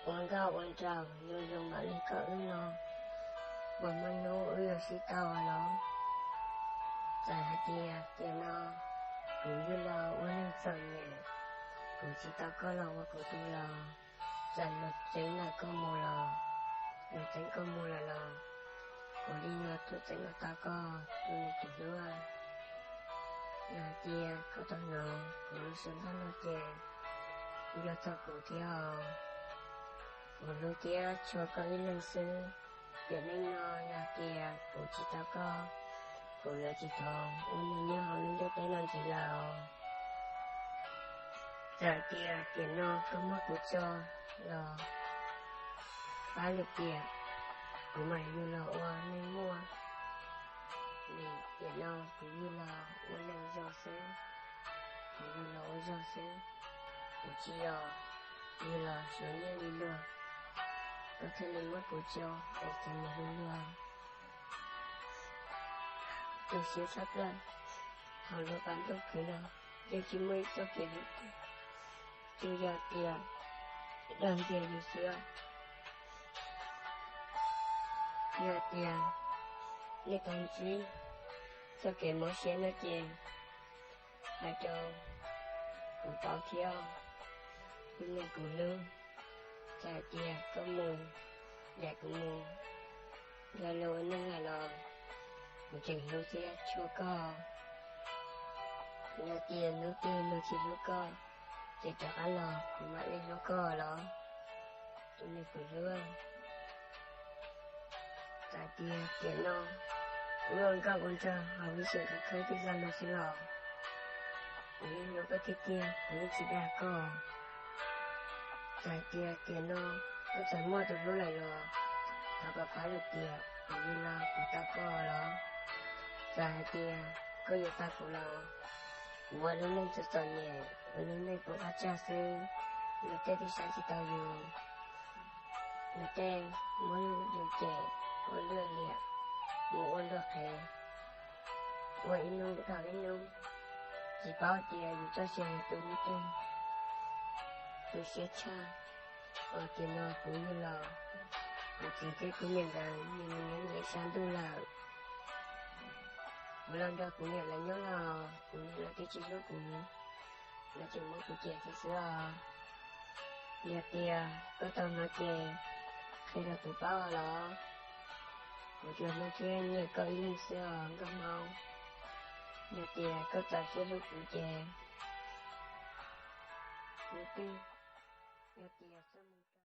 ua nkauj ua nraug zoo zoo mam li koj wb no, puas muaj hnub wb yuav sib tau los? Txawm hais tias tiam no kuv yug los ua neeg txom nyem, kuv tsis tau koj los ua kuv tug los, txawm luag txeeb lawm koj mus los, luag txeeb koj mus lawm los, kuv li no tuaj txeeb los tau koj tus me tus hlub. Yog hais tias koj tau hnov kuv lub suab nrog no ces yog txog kuv thiab os. Kuv hlub thiab tshua koj ib leeg xwb. Tiam neej no yog tias kuv tsis tau koj, kuv yuav tsis thov ua neeg nyob hauv lub ntiaj teb no ntxiv lawm. Txawm tias tiam no koj muab kuv tso los, pab lwm tiam kuv mam yug los ua neeg muaj. Vim tiam no kuv yug los ua neeg zoo xwb, kuv yug los ua zog xwb, kuv tsis yog yug los suav nyiaj li luag. Koj thiaj li muab kuv tso es tseem mus hlub luag. Tu siab tshaj plaws, hauv lub qab ntuj khwv no yeej tsis muaj ib txoj kev hlub twg, tsuas yog tias dag ntxias yus xwb. Yog tias nej tau ntsib txoj kev mob siab no ces hais rau kuv paub thiab, tus neeg kuv hlub. Txawm hais tias koj mus, yam kuv mus, yog luag ua neej lawm los kuv tseem hlub thiab tshua koj. Yog tias hnub twg luag tsis hlub koj, ces rov qab los kuv mam li hlub koj los, tus neeg kuv hlub. Txawm tias tiam no wb ua nkauj ua nraug hauv ib xyoos khawb khawb tej zaj no xwb los, kuv yeej hlub koj tiag tiag, kuv yeej tsis dag koj. Txawm tias tiam no koj txawm muaj tus hlub lawm los, thov kom pab lwm tiam kuv li no kuv tau koj los. Txawm hais tias koj yuav tau kuv los, kuv ua lub neej txom txom nyem, ua lub neej poob qab tsag xwb, luag tej twb saib tsis taus yus, luag tej muab yus cem ua luaj liam, mus ua luag qhev, ua ib hnub dhau ib hnub, tsis paub tias yus txoj sia yog tu hnub twg. Tu siab tshaj, tiam no kuv yug los, kuv txiv thiab kuv niam nkawd nyias mus nyob nyias sab ntuj lawm. Kuv los nrog kuv niam lawv nyob los kuv niam lawv twb tsis hlub kuv, lawv tseem muab kuv cem thiab xwb os. Yog tias koj tau hnov ces qhia rau kuv paub los, kuv tsuas hlub thiab nyiam koj ib leeg xwb os nkauj hmoob. Yog tias koj txawm tsis hlub kuv ces hnub twg, yog tias txoj moo